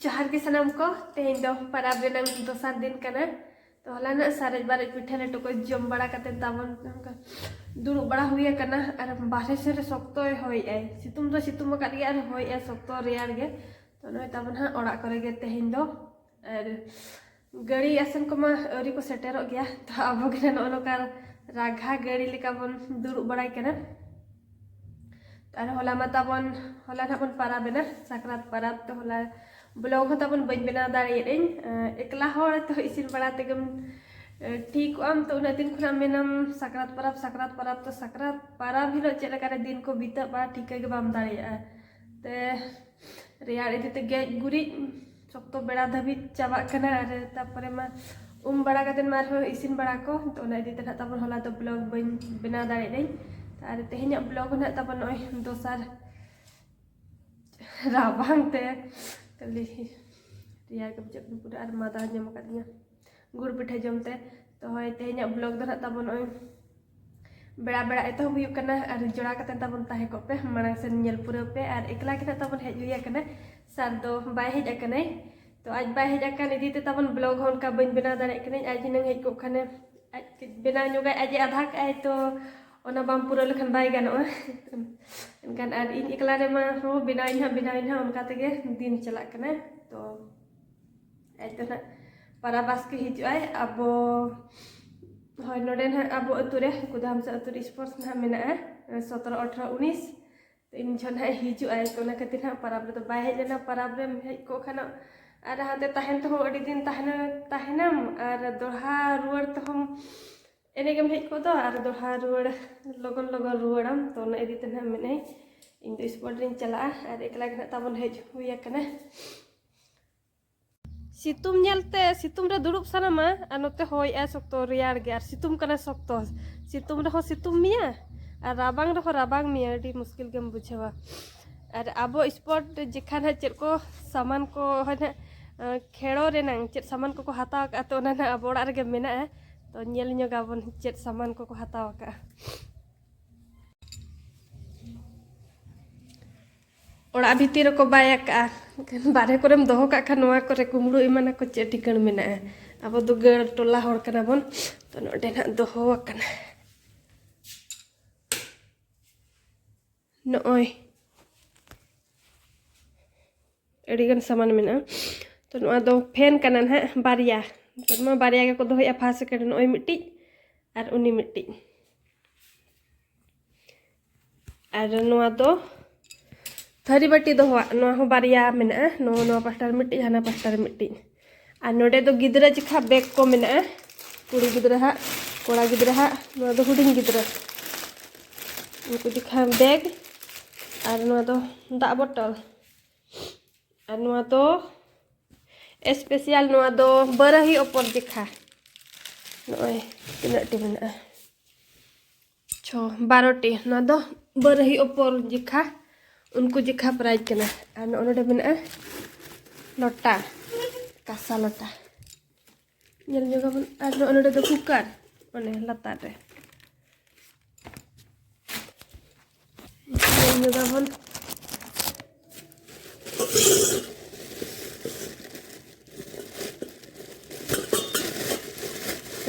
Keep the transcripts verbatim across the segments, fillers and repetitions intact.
ᱡᱚᱦᱟᱨ ᱜᱮ ᱥᱟᱱᱟᱢ ᱠᱚ᱾ ᱛᱮᱦᱮᱧ ᱫᱚ ᱯᱟᱨᱟᱵᱽ ᱨᱮᱱᱟᱜ ᱫᱚᱥᱟᱨ ᱫᱤᱱ ᱠᱟᱱᱟ᱾ ᱛᱚ ᱦᱚᱞᱟᱱᱟᱜ ᱥᱟᱨᱮᱡ ᱵᱟᱨᱮᱡ ᱯᱤᱴᱷᱟᱹ ᱞᱮᱴᱚ ᱠᱚ ᱡᱚᱢ ᱵᱟᱲᱟ ᱠᱟᱛᱮ ᱛᱟᱵᱚᱱ ᱱᱚᱝᱠᱟ ᱫᱩᱲᱩᱵ ᱵᱟᱲᱟ ᱦᱩᱭ ᱟᱠᱟᱱᱟ᱾ ᱟᱨ ᱵᱟᱦᱨᱮ ᱥᱮᱫ ᱨᱮ ᱥᱚᱠᱛᱚᱭ ᱦᱚᱭᱮᱜᱼᱟᱭ, ᱥᱤᱛᱩᱝ ᱫᱚ ᱥᱤᱛᱩᱝ ᱟᱠᱟᱫ ᱜᱮᱭᱟ ᱟᱨ ᱦᱚᱭᱮᱜᱼᱟᱭ ᱥᱚᱠᱛᱚ ᱨᱮᱭᱟᱲ ᱜᱮ᱾ ᱛᱚ ᱱᱚᱜᱼᱚᱭ ᱛᱟᱵᱚᱱ ᱦᱟᱸᱜ ᱚᱲᱟᱜ ᱠᱚᱨᱮ ᱜᱮ ᱛᱮᱦᱮᱧ ᱫᱚ᱾ ᱟᱨ ᱜᱟᱹᱲᱤ ᱟᱥᱮᱱ ᱠᱚᱢᱟ ᱟᱹᱣᱨᱤ ᱠᱚ ᱥᱮᱴᱮᱨᱚᱜ ᱜᱮᱭᱟ᱾ ᱛᱚ ᱟᱵᱚ ᱜᱮ ᱱᱚᱜᱼᱚ ᱱᱚᱝᱠᱟ ᱨᱟᱜᱷᱟ ᱜᱟᱹᱲᱤ ᱞᱮᱠᱟ ᱵᱚᱱ ᱫᱩᱲᱩᱵ ᱵᱟᱲᱟᱭ ᱠᱟᱱᱟ᱾ ᱟᱨ ᱦᱚᱞᱟ ᱢᱟ ᱛᱟᱵᱚᱱ, ᱦᱚᱞᱟ ᱱᱟᱜ ᱵᱚᱱ ᱯᱟᱨᱟᱵᱽ ᱮᱱᱟ, ᱥᱟᱠᱨᱟᱛ ᱯᱟᱨᱟᱵᱽ᱾ ᱛᱚ ᱦᱚᱞᱟ ᱵᱞᱚᱜ ᱦᱚᱸ ᱛᱟᱵᱚᱱ ᱵᱟᱹᱧ ᱵᱮᱱᱟᱣ ᱫᱟᱲᱮᱭᱟᱫᱟᱹᱧ᱾ ᱮᱸ, ᱮᱠᱞᱟ ᱦᱚᱲ ᱛᱚ ᱤᱥᱤᱱ ᱵᱟᱲᱟ ᱛᱮᱜᱮᱢ, ᱮᱸ, ᱴᱷᱤᱠᱚᱜ ᱟᱢ᱾ ᱛᱚ ᱩᱱᱟᱹᱜ ᱫᱤᱱ ᱠᱷᱚᱱᱟᱜ ᱢᱮᱱᱟᱢ ᱥᱟᱠᱨᱟᱛ ᱯᱟᱨᱟᱵᱽ, ᱥᱟᱠᱨᱟᱛ ᱯᱟᱨᱟᱵᱽ᱾ ᱛᱚ ᱥᱟᱠᱨᱟᱛ ᱯᱟᱨᱟᱵᱽ ᱦᱤᱞᱳᱜ ᱪᱮᱫ ᱞᱮᱠᱟᱨᱮ ᱫᱤᱱ ᱠᱚ ᱵᱤᱛᱟᱹᱜᱼᱟ, ᱴᱷᱤᱠᱟᱹ ᱜᱮ ᱵᱟᱢ ᱫᱟᱲᱮᱭᱟᱜᱼᱟ᱾ ᱛᱮ ᱨᱮᱭᱟᱲ ᱤᱫᱤ ᱛᱮ ᱜᱮᱡ ᱜᱩᱨᱤᱡ ᱥᱚᱠᱛᱚ ᱵᱮᱲᱟ ᱫᱷᱟᱹᱵᱤᱡ ᱪᱟᱵᱟᱜ ᱠᱟᱱᱟ᱾ ᱟᱨ ᱛᱟᱨᱯᱚᱨᱮ ᱢᱟ ᱩᱢ ᱵᱟᱲᱟ ᱠᱟᱛᱮ ᱢᱟ ᱟᱨᱦᱚᱸ ᱤᱥᱤᱱ ᱵᱟᱲᱟ ᱠᱚ, ᱛᱚ ᱚᱱᱟ ᱤᱫᱤ ᱛᱮ ᱱᱟᱜ ᱛᱟᱵᱚᱱ ᱦᱚᱞᱟ ᱫᱚ ᱵᱞᱚᱜ ᱵᱟᱹᱧ ᱵᱮᱱᱟᱣ ᱫᱟᱲᱮᱭᱟᱫᱟᱹᱧ᱾ ᱟᱨ ᱛᱮᱦᱮᱧᱟᱜ ᱵᱞᱚᱜ ᱱᱟᱜ ᱛᱟᱵᱚᱱ ᱱᱚᱜᱼᱚᱭ ᱫᱚᱥᱟᱨ ᱨᱟᱵᱟᱝ ᱛᱮ ᱠᱷᱟᱹᱞᱤ ᱨᱮᱭᱟᱲ ᱜᱮ ᱵᱩᱡᱷᱟᱹᱜ ᱠᱟᱱᱟ ᱯᱩᱨᱟᱹ, ᱟᱨ ᱢᱟᱫᱟ ᱧᱟᱢ ᱟᱠᱟᱫᱤᱧᱟ ᱜᱩᱲ ᱯᱤᱴᱷᱟᱹ ᱡᱚᱢ ᱛᱮ᱾ ᱛᱚ ᱦᱳᱭ, ᱛᱮᱦᱮᱧᱟᱜ ᱵᱞᱚᱜ ᱫᱚ ᱱᱟᱜ ᱛᱟᱵᱚᱱ ᱱᱚᱜᱼᱚᱭ ᱵᱮᱲᱟ ᱵᱮᱲᱟ ᱮᱛᱚᱦᱚᱵ ᱦᱩᱭᱩᱜ ᱠᱟᱱᱟ᱾ ᱟᱨ ᱡᱚᱲᱟ ᱠᱟᱛᱮ ᱛᱟᱵᱚᱱ ᱛᱟᱦᱮᱸ ᱠᱚᱜ ᱯᱮ, ᱢᱟᱲᱟᱝ ᱥᱮᱱ ᱧᱮᱞ ᱯᱩᱨᱟᱹᱣ ᱯᱮ᱾ ᱟᱨ ᱮᱠᱞᱟ ᱜᱮ ᱱᱟᱜ ᱛᱟᱵᱚᱱ ᱦᱮᱡ ᱦᱩᱭ ᱟᱠᱟᱱᱟ, ᱥᱟᱨ ᱫᱚ ᱵᱟᱭ ᱦᱮᱡ ᱟᱠᱟᱱᱟᱭ᱾ ᱛᱚ ᱟᱡ ᱵᱟᱭ ᱦᱮᱡ ᱟᱠᱟᱱ ᱤᱫᱤ ᱛᱮ ᱛᱟᱵᱚᱱ ᱵᱞᱚᱜ ᱦᱚᱸ ᱚᱱᱠᱟ ᱵᱟᱹᱧ ᱵᱮᱱᱟᱣ ᱫᱟᱲᱮᱭᱟᱜ ᱠᱟᱹᱱᱟᱹᱧ᱾ ᱟᱡ ᱦᱩᱱᱟᱹᱝ ᱦᱮᱡ ᱠᱚᱜ ᱠᱷᱟᱱᱮ, ᱟᱡ ᱠᱟᱹᱡ ᱵᱮᱱᱟᱣ ᱧᱚᱜᱟᱭ, ᱟᱡ ᱮ ᱟᱫᱷᱟ ᱠᱟᱜᱼᱟᱭ, ᱛᱚ ᱚᱱᱟ ᱵᱟᱢ ᱯᱩᱨᱟᱹᱣ ᱞᱮᱠᱷᱟᱱ ᱵᱟᱭ ᱜᱟᱱᱚᱜᱼᱟ᱾ ᱮᱱᱠᱷᱟᱱ ᱟᱨ ᱤᱧ ᱮᱠᱞᱟ ᱨᱮᱢᱟ ᱦᱚᱸ ᱵᱮᱱᱟᱣ ᱤᱧ ᱦᱟᱸᱜ, ᱵᱮᱱᱟᱣ ᱤᱧ ᱦᱟᱸᱜ, ᱚᱱᱠᱟ ᱛᱮᱜᱮ ᱫᱤᱱ ᱪᱟᱞᱟᱜ ᱠᱟᱱᱟ᱾ ᱛᱚ ᱟᱡ ᱫᱚ ᱱᱟᱜ ᱯᱟᱨᱟ ᱵᱟᱥᱠᱮ ᱦᱤᱡᱩᱜᱼᱟᱭ ᱟᱵᱚ, ᱦᱳᱭ, ᱱᱚᱰᱮ ᱱᱟᱜ ᱟᱵᱚ ᱟᱹᱛᱩ ᱨᱮ, ᱠᱩᱫᱟᱢᱥᱟ ᱟᱹᱛᱩ ᱨᱮ ᱥᱯᱳᱨᱴᱥ ᱱᱟᱜ ᱢᱮᱱᱟᱜᱼᱟ, ᱥᱚᱛᱨᱚ, ᱟᱴᱷᱨᱚ, ᱩᱱᱤᱥ᱾ ᱛᱚ ᱤᱧ ᱡᱚᱦᱚᱜ ᱱᱟᱜ ᱦᱤᱡᱩᱜᱼᱟᱭ, ᱛᱚ ᱚᱱᱟ ᱠᱷᱟᱹᱛᱤᱨ ᱱᱟᱜ ᱯᱟᱨᱟᱵᱽ ᱨᱮᱫᱚ ᱵᱟᱭ ᱦᱮᱡ ᱞᱮᱱᱟ᱾ ᱯᱟᱨᱟᱵᱽ ᱨᱮᱢ ᱦᱮᱡ ᱠᱚᱜ ᱠᱷᱟᱱ ᱟᱨ ᱦᱟᱱᱛᱮ ᱛᱟᱦᱮᱱ ᱛᱮᱦᱚᱸ ᱟᱹᱰᱤ ᱫᱤᱱ ᱛᱟᱦᱮᱱᱟ, ᱛᱟᱦᱮᱱᱟᱢ, ᱟᱨ ᱫᱚᱲᱦᱟ ᱨᱩᱣᱟᱹᱲ ᱛᱮᱦᱚᱸ ᱮᱱᱮᱡ ᱜᱮᱢ ᱦᱮᱡ ᱠᱚᱜ ᱫᱚ, ᱟᱨ ᱫᱚᱲᱦᱟ ᱨᱩᱣᱟᱹᱲ ᱞᱚᱜᱚᱱ ᱞᱚᱜᱚᱱ ᱨᱩᱣᱟᱹᱲᱟᱢ᱾ ᱛᱚ ᱚᱱᱟ ᱤᱫᱤ ᱛᱮ ᱱᱟᱜ ᱢᱮᱱᱮᱫ ᱤᱧ ᱫᱚ ᱥᱯᱳᱨᱴ ᱨᱤᱧ ᱪᱟᱞᱟᱜᱼᱟ, ᱟᱨ ᱮᱠᱞᱟ ᱜᱮ ᱱᱟᱜ ᱛᱟᱵᱚᱱ ᱦᱮᱡ ᱦᱩᱭ ᱟᱠᱟᱱᱟ᱾ ᱥᱤᱛᱩᱝ ᱧᱮᱞᱛᱮ ᱥᱤᱛᱩᱝ ᱨᱮ ᱫᱩᱲᱩᱵ ᱥᱟᱱᱟᱢᱟ, ᱟᱨ ᱱᱚᱛᱮ ᱦᱚᱭᱮᱜᱼᱟᱭ ᱥᱚᱠᱛᱚ, ᱨᱮᱭᱟᱲ ᱜᱮ, ᱟᱨ ᱥᱤᱛᱩᱝ ᱠᱟᱱᱟ ᱥᱚᱠᱛᱚ᱾ ᱥᱤᱛᱩᱝ ᱨᱮᱦᱚᱸ ᱥᱤᱛᱩᱝ ᱢᱮᱭᱟ, ᱟᱨ ᱨᱟᱵᱟᱝ ᱨᱮᱦᱚᱸ ᱨᱟᱵᱟᱝ ᱢᱮᱭᱟ, ᱟᱹᱰᱤ ᱢᱩᱥᱠᱤᱞ ᱜᱮᱢ ᱵᱩᱡᱷᱟᱹᱣᱟ᱾ ᱟᱨ ᱟᱵᱚ ᱥᱯᱳᱨᱴ ᱡᱮᱠᱷᱟᱱ ᱦᱟᱸᱜ ᱪᱮᱫ ᱠᱚ ᱥᱟᱢᱟᱱ ᱠᱚ ᱦᱟᱸᱜ, ᱟᱸ, ᱠᱷᱮᱲᱚ ᱨᱮᱱᱟᱝ ᱪᱮᱫ ᱥᱟᱢᱟᱱ ᱠᱚᱠᱚ ᱦᱟᱛᱟᱣ ᱠᱟᱜᱼᱟ, ᱛᱚ ᱚᱱᱟ ᱱᱟᱜ ᱟᱵᱚ ᱚᱲᱟᱜ ᱨᱮᱜᱮ ᱢᱮᱱᱟᱜᱼᱟ᱾ ᱛᱚ ᱧᱮᱞ ᱧᱚᱜᱟᱵᱚᱱ ᱪᱮᱫ ᱥᱟᱢᱟᱱ ᱠᱚᱠᱚ ᱦᱟᱛᱟᱣ ᱠᱟᱜᱼᱟ᱾ ᱚᱲᱟᱜ ᱵᱷᱤᱛᱤᱨ ᱨᱮᱠᱚ ᱵᱟᱭ ᱟᱠᱟᱜᱼᱟ᱾ ᱵᱟᱨᱦᱮ ᱠᱚᱨᱮᱢ ᱫᱚᱦᱚ ᱠᱟᱜ ᱠᱷᱟᱱ ᱱᱚᱣᱟ ᱠᱚᱨᱮ ᱠᱩᱢᱵᱽᱲᱩ ᱮᱢᱟᱱᱟᱠᱚ, ᱪᱮᱫ ᱴᱷᱤᱠᱟᱹᱱ ᱢᱮᱱᱟᱜᱼᱟ᱾ ᱟᱵᱚ ᱫᱚ ᱜᱟᱹᱲ ᱴᱚᱞᱟ ᱦᱚᱲ ᱠᱟᱱᱟ ᱵᱚᱱ, ᱛᱚ ᱱᱚᱰᱮ ᱱᱟᱦᱟᱜ ᱫᱚᱦᱚ ᱟᱠᱟᱱᱟ᱾ ᱱᱚᱜᱼᱚᱭ ᱟᱹᱰᱤᱜᱟᱱ ᱥᱟᱢᱟᱱ ᱢᱮᱱᱟᱜᱼᱟ᱾ ᱛᱚ ᱱᱚᱣᱟ ᱫᱚ ᱯᱷᱮᱱ ᱠᱟᱱᱟ ᱱᱟᱦᱟᱜ ᱵᱟᱨᱭᱟ᱾ ᱛᱚ ᱱᱚᱣᱟ ᱵᱟᱨᱭᱟ ᱜᱮᱠᱚ ᱫᱚᱦᱚᱭᱟ ᱯᱷᱟᱥ ᱥᱮᱠᱮᱱᱰ, ᱱᱚᱜᱼᱚᱭ ᱢᱤᱫᱴᱤᱡ ᱟᱨ ᱩᱱᱤ ᱢᱤᱫᱴᱤᱡ᱾ ᱟᱨ ᱱᱚᱣᱟ ᱫᱚ ᱛᱷᱟᱹᱨᱤ ᱵᱟᱹᱴᱤ ᱫᱚᱦᱚᱣᱟᱜ, ᱱᱚᱣᱟ ᱦᱚᱸ ᱵᱟᱨᱭᱟ ᱢᱮᱱᱟᱜᱼᱟ, ᱱᱚᱣᱟ ᱱᱚᱣᱟ ᱯᱟᱥᱴᱟ ᱨᱮ ᱢᱤᱫᱴᱤᱡ, ᱦᱟᱱᱟ ᱯᱟᱥᱴᱟ ᱨᱮ ᱢᱤᱫᱴᱤᱡ᱾ ᱟᱨ ᱱᱚᱰᱮ ᱫᱚ ᱜᱤᱫᱽᱨᱟᱹ ᱪᱮᱠᱷᱟ ᱵᱮᱜᱽ ᱠᱚ ᱢᱮᱱᱟᱜᱼᱟ, ᱠᱩᱲᱤ ᱜᱤᱫᱽᱨᱟᱹ ᱦᱟᱜ, ᱠᱚᱲᱟ ᱜᱤᱫᱽᱨᱟᱹ ᱦᱟᱜ᱾ ᱱᱚᱣᱟ ᱫᱚ ᱦᱩᱰᱤᱧ ᱜᱤᱫᱽᱨᱟᱹ, ᱩᱱᱠᱩ ᱪᱮᱠᱷᱟ ᱵᱮᱜᱽ᱾ ᱟᱨ ᱱᱚᱣᱟ ᱫᱚ ᱫᱟᱜ ᱵᱚᱴᱚᱞ᱾ ᱟᱨ ᱱᱚᱣᱟ ᱫᱚ ᱥᱯᱮᱥᱟᱞ, ᱱᱚᱣᱟ ᱫᱚ ᱵᱟᱨᱟᱦᱤ ᱚᱯᱚᱨ ᱡᱮᱠᱷᱟ᱾ ᱱᱚᱜᱼᱚᱭ ᱛᱤᱱᱟᱹᱜ ᱴᱤ ᱢᱮᱱᱟᱜᱼᱟ, ᱪᱷᱚ, ᱵᱟᱨᱚ ᱴᱤ᱾ ᱱᱚᱣᱟ ᱫᱚ ᱵᱟᱨᱟᱦᱤ ᱚᱯᱚᱨ ᱡᱮᱠᱷᱟ, ᱩᱱᱠᱩ ᱡᱮᱠᱷᱟ ᱯᱨᱟᱭᱤᱡᱽ ᱠᱟᱱᱟ᱾ ᱟᱨ ᱱᱚᱜᱼᱚ ᱱᱚᱰᱮ ᱢᱮᱱᱟᱜᱼᱟ ᱞᱚᱴᱟ, ᱠᱟᱸᱥᱟ ᱞᱚᱴᱟ᱾ ᱧᱮᱞ ᱧᱚᱜᱟᱵᱚᱱ᱾ ᱟᱨ ᱱᱚᱜᱼᱚ ᱱᱚᱰᱮ ᱫᱚ ᱠᱩᱠᱟᱨ, ᱚᱱᱮ ᱞᱟᱛᱟᱨ ᱨᱮ᱾ ᱧᱮᱞ ᱧᱚᱜᱟᱵᱚᱱ᱾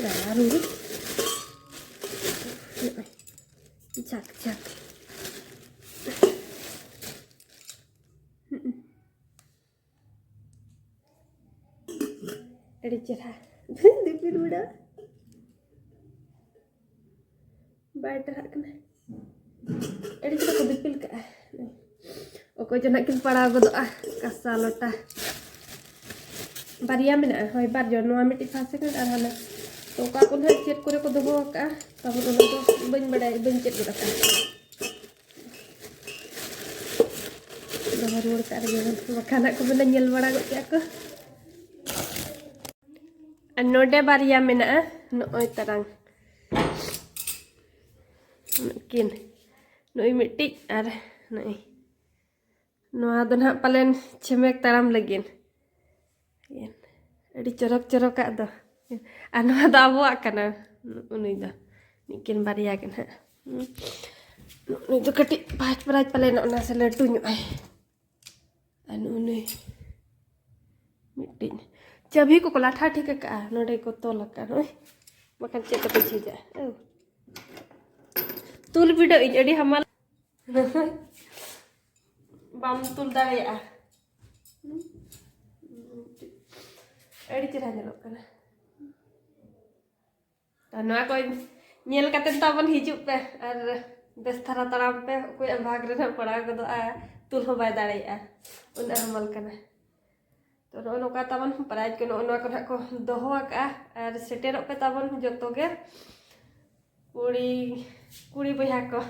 ᱨᱟᱲᱟ ᱨᱩᱨᱩ᱾ ᱱᱚᱜᱼᱚᱭ᱾ ᱡᱷᱟᱠ ᱡᱷᱟᱠ᱾ ᱟᱹᱰᱤ ᱪᱮᱨᱦᱟ᱾ ᱫᱤᱯᱤᱞ ᱩᱰᱟᱹᱣ᱾ ᱵᱟᱭ ᱴᱟᱨᱦᱟᱜ ᱠᱟᱱᱟ᱾ ᱟᱹᱰᱤ ᱪᱮᱨᱦᱟ ᱠᱚ ᱫᱤᱯᱤᱞ ᱠᱟᱜᱼᱟ᱾ ᱚᱠᱚᱭ ᱪᱚ ᱱᱟᱜ ᱠᱤᱱ ᱯᱟᱲᱟᱣ ᱜᱚᱫᱚᱜᱼᱟ᱾ ᱠᱟᱸᱥᱟ ᱞᱚᱴᱟ ᱵᱟᱨᱭᱟ ᱢᱮᱱᱟᱜᱼᱟ᱾ ᱦᱳᱭ, ᱵᱟᱨ ᱡᱚᱱ, ᱱᱚᱣᱟ ᱢᱤᱫᱴᱤᱡ ᱯᱷᱟᱥᱴ ᱥᱮᱠᱮᱱᱰ ᱟᱨ ᱦᱟᱱᱟ᱾ ᱛᱚ ᱚᱠᱟ ᱠᱚ ᱱᱟᱜ ᱪᱮᱫ ᱠᱚᱨᱮ ᱠᱚ ᱫᱚᱦᱚ ᱟᱠᱟᱜᱼᱟ, ᱛᱟᱵᱚᱱ ᱚᱱᱟ ᱫᱚ ᱵᱟᱹᱧ ᱵᱟᱲᱟᱭ, ᱵᱟᱹᱧ ᱪᱮᱫ ᱜᱚᱫ ᱟᱠᱟᱫᱼᱟ᱾ ᱫᱚᱦᱚ ᱨᱩᱣᱟᱹᱲ ᱠᱟᱜ ᱨᱮᱜᱮ ᱵᱚᱱ, ᱵᱟᱠᱷᱟᱱ ᱦᱟᱸᱜ ᱠᱚ ᱢᱮᱱᱟ ᱧᱮᱞ ᱵᱟᱲᱟ ᱜᱚᱫ ᱠᱮᱜᱼᱟ ᱠᱚ᱾ ᱟᱨ ᱱᱚᱰᱮ ᱵᱟᱨᱭᱟ ᱢᱮᱱᱟᱜᱼᱟ, ᱱᱚᱜᱼᱚᱭ ᱛᱟᱨᱟᱝ᱾ ᱱᱩᱠᱤᱱ, ᱱᱩᱭ ᱢᱤᱫᱴᱤᱡ ᱟᱨ ᱱᱩᱭ᱾ ᱱᱚᱣᱟ ᱫᱚ ᱱᱟᱦᱟᱜ ᱯᱟᱞᱮᱱ ᱪᱷᱮᱢᱮᱠ ᱛᱟᱲᱟᱢ ᱞᱟᱹᱜᱤᱫ᱾ ᱟᱹᱰᱤ ᱪᱚᱨᱚᱠ ᱪᱚᱨᱚᱠᱟᱜ ᱫᱚ᱾ ᱟᱨ ᱱᱚᱣᱟ ᱫᱚ ᱟᱵᱚᱣᱟᱜ ᱠᱟᱱᱟ᱾ ᱱᱩᱭ ᱫᱚ ᱱᱩᱠᱤᱱ ᱵᱟᱨᱭᱟ ᱜᱮ ᱱᱟᱦᱟᱜ᱾ ᱱᱩᱭ ᱫᱚ ᱠᱟᱹᱴᱤᱡ ᱯᱟᱸᱪ ᱯᱨᱟᱭᱤᱡᱽ ᱯᱟᱞᱮᱱ ᱚᱱᱟ ᱥᱮ ᱞᱟᱹᱴᱩ ᱧᱚᱜ ᱟᱭ᱾ ᱟᱨ ᱱᱩᱜᱼᱩ ᱱᱩᱭ ᱢᱤᱫᱴᱤᱡ ᱪᱟᱹᱵᱤ ᱠᱚᱠᱚ ᱞᱟᱴᱷᱟ ᱴᱷᱤᱠ ᱟᱠᱟᱫᱼᱟ, ᱱᱚᱰᱮ ᱠᱚ ᱛᱚᱞ ᱟᱠᱟᱫᱼᱟ ᱱᱚᱜᱼᱚᱭ, ᱵᱟᱠᱷᱟᱱ ᱪᱮᱫ ᱛᱮᱠᱚ ᱡᱷᱤᱡᱟ? ᱳ᱾ ᱛᱩᱞ ᱵᱤᱰᱟᱹᱣ ᱤᱧ, ᱟᱹᱰᱤ ᱦᱟᱢᱟᱞ᱾ ᱵᱟᱢ ᱛᱩᱞ ᱫᱟᱲᱮᱭᱟᱜᱼᱟ᱾ ᱟᱹᱰᱤ ᱪᱮᱦᱨᱟ ᱧᱮᱞᱚᱜ ᱠᱟᱱᱟ᱾ ᱟᱨ ᱱᱚᱣᱟ ᱠᱚ ᱧᱮᱞ ᱠᱟᱛᱮ ᱛᱟᱵᱚᱱ ᱦᱤᱡᱩᱜ ᱯᱮ ᱟᱨ ᱵᱮᱥ ᱫᱷᱟᱨᱟ ᱛᱟᱲᱟᱢ ᱯᱮ᱾ ᱚᱠᱚᱭᱟᱜ ᱵᱷᱟᱜᱽ ᱨᱮ ᱱᱟᱜ ᱯᱟᱲᱟᱣ ᱜᱚᱫᱚᱜᱼᱟ, ᱛᱩᱞ ᱦᱚᱸ ᱵᱟᱭ ᱫᱟᱲᱮᱭᱟᱜᱼᱟ, ᱩᱱᱟᱹᱜ ᱦᱟᱢᱟᱞ ᱠᱟᱱᱟ᱾ ᱛᱚ ᱱᱚᱜᱼᱚ ᱱᱚᱝᱠᱟ ᱛᱟᱵᱚᱱ ᱯᱨᱟᱭᱤᱡᱽ ᱠᱚ ᱱᱚᱜᱼᱚ ᱱᱚᱣᱟ ᱠᱚ ᱱᱟᱜ ᱠᱚ ᱫᱚᱦᱚ ᱟᱠᱟᱫᱼᱟ᱾ ᱟᱨ ᱥᱮᱴᱮᱨᱚᱜ ᱯᱮ ᱛᱟᱵᱚᱱ ᱡᱚᱛᱚ ᱜᱮ, ᱠᱩᱲᱤ ᱠᱩᱲᱤ ᱵᱚᱭᱦᱟ ᱠᱚ,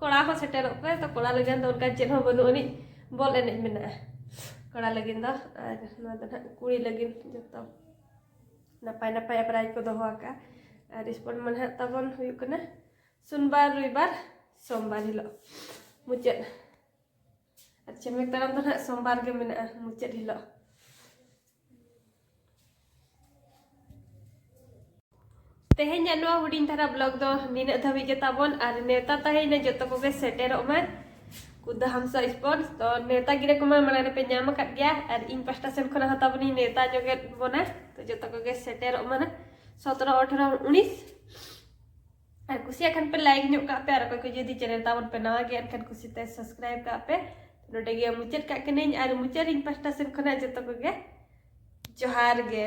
ᱠᱚᱲᱟ ᱦᱚᱸ ᱥᱮᱴᱮᱨᱚᱜ ᱯᱮ᱾ ᱛᱚ ᱠᱚᱲᱟ ᱞᱟᱹᱜᱤᱫ ᱫᱚ ᱚᱱᱠᱟ ᱪᱮᱫ ᱦᱚᱸ ᱵᱟᱹᱱᱩᱜ ᱟᱹᱱᱤᱡ, ᱵᱚᱞ ᱮᱱᱮᱡ ᱢᱮᱱᱟᱜᱼᱟ ᱠᱚᱲᱟ ᱞᱟᱹᱜᱤᱫ ᱫᱚ, ᱟᱨ ᱱᱚᱣᱟ ᱫᱚ ᱱᱟᱜ ᱠᱩᱲᱤ ᱞᱟᱹᱜᱤᱫ ᱡᱚᱛᱚ ᱱᱟᱯᱟᱭ ᱱᱟᱯᱟᱭ ᱯᱨᱟᱭᱤᱡᱽ ᱠᱚ ᱫᱚᱦᱚ ᱟᱠᱟᱫᱼᱟ᱾ ᱟᱨ ᱥᱯᱳᱨᱴ ᱢᱟ ᱱᱟᱦᱟᱜ ᱛᱟᱵᱚᱱ ᱦᱩᱭᱩᱜ ᱠᱟᱱᱟ ᱥᱳᱢᱵᱟᱨ, ᱨᱚᱵᱤᱵᱟᱨ, ᱥᱳᱢᱵᱟᱨ ᱦᱤᱞᱳᱜ ᱢᱩᱪᱟᱹᱫ᱾ ᱟᱨ ᱪᱮᱢᱮᱠ ᱛᱟᱲᱟᱢ ᱫᱚ ᱱᱟᱦᱟᱜ ᱥᱳᱢᱵᱟᱨ ᱜᱮ ᱢᱮᱱᱟᱜᱼᱟ, ᱢᱩᱪᱟᱹᱫ ᱦᱤᱞᱳᱜ᱾ ᱛᱮᱦᱮᱧᱟᱜ ᱱᱚᱣᱟ ᱦᱩᱰᱤᱧ ᱫᱷᱟᱨᱟ ᱵᱞᱚᱜ ᱫᱚ ᱱᱤᱱᱟᱹᱜ ᱫᱷᱟᱹᱵᱤᱡ ᱜᱮ ᱛᱟᱵᱚᱱ᱾ ᱟᱨ ᱱᱮᱣᱛᱟ ᱛᱟᱦᱮᱸᱭᱮᱱᱟ ᱡᱚᱛᱚ ᱠᱚᱜᱮ ᱥᱮᱴᱮᱨᱚᱜ ᱢᱟ ᱠᱩᱫᱟ ᱦᱟᱢᱥᱟ ᱥᱯᱳᱨᱴᱥ᱾ ᱛᱚ ᱱᱮᱣᱛᱟ ᱜᱤᱨᱟᱹ ᱠᱚᱢᱟ ᱢᱟᱲᱟᱝ ᱨᱮᱯᱮ ᱧᱟᱢ ᱟᱠᱟᱫ ᱜᱮᱭᱟ, ᱟᱨ ᱤᱧ ᱯᱟᱦᱴᱟ ᱥᱮᱱ ᱠᱷᱚᱱᱟᱜ ᱦᱚᱸ ᱛᱟᱵᱚᱱᱤᱧ ᱱᱮᱣᱛᱟ ᱧᱚᱜᱮᱫ ᱵᱚᱱᱟ᱾ ᱛᱚ ᱡᱚᱛᱚ ᱠᱚᱜᱮ ᱥᱮᱴᱮᱨᱚᱜ ᱢᱟ ᱱᱟᱜ ᱥᱚᱛᱨᱚ, ᱟᱴᱷᱨᱚ, ᱩᱱᱤᱥ᱾ ᱟᱨ ᱠᱩᱥᱤᱭᱟᱜ ᱠᱷᱟᱱ ᱯᱮ ᱞᱟᱭᱤᱠ ᱧᱚᱜ ᱠᱟᱜ ᱯᱮ, ᱟᱨ ᱚᱠᱚᱭ ᱠᱚ ᱡᱩᱫᱤ ᱪᱮᱱᱮᱞ ᱛᱟᱵᱚᱱ ᱯᱮ ᱱᱟᱣᱟ ᱜᱮᱭᱟ ᱮᱱᱠᱷᱟᱱ ᱠᱩᱥᱤᱛᱮ ᱥᱟᱵᱥᱠᱨᱟᱭᱤᱵ ᱠᱟᱜ ᱯᱮ᱾ ᱱᱚᱰᱮ ᱜᱮ ᱢᱩᱪᱟᱹᱫ ᱠᱟᱜ ᱠᱟᱹᱱᱟᱹᱧ, ᱟᱨ ᱢᱩᱪᱟᱹᱫ ᱤᱧ ᱯᱟᱦᱴᱟ ᱥᱮᱱ ᱠᱷᱚᱱᱟᱜ ᱡᱚᱛᱚ ᱠᱚᱜᱮ ᱡᱚᱦᱟᱨ ᱜᱮ᱾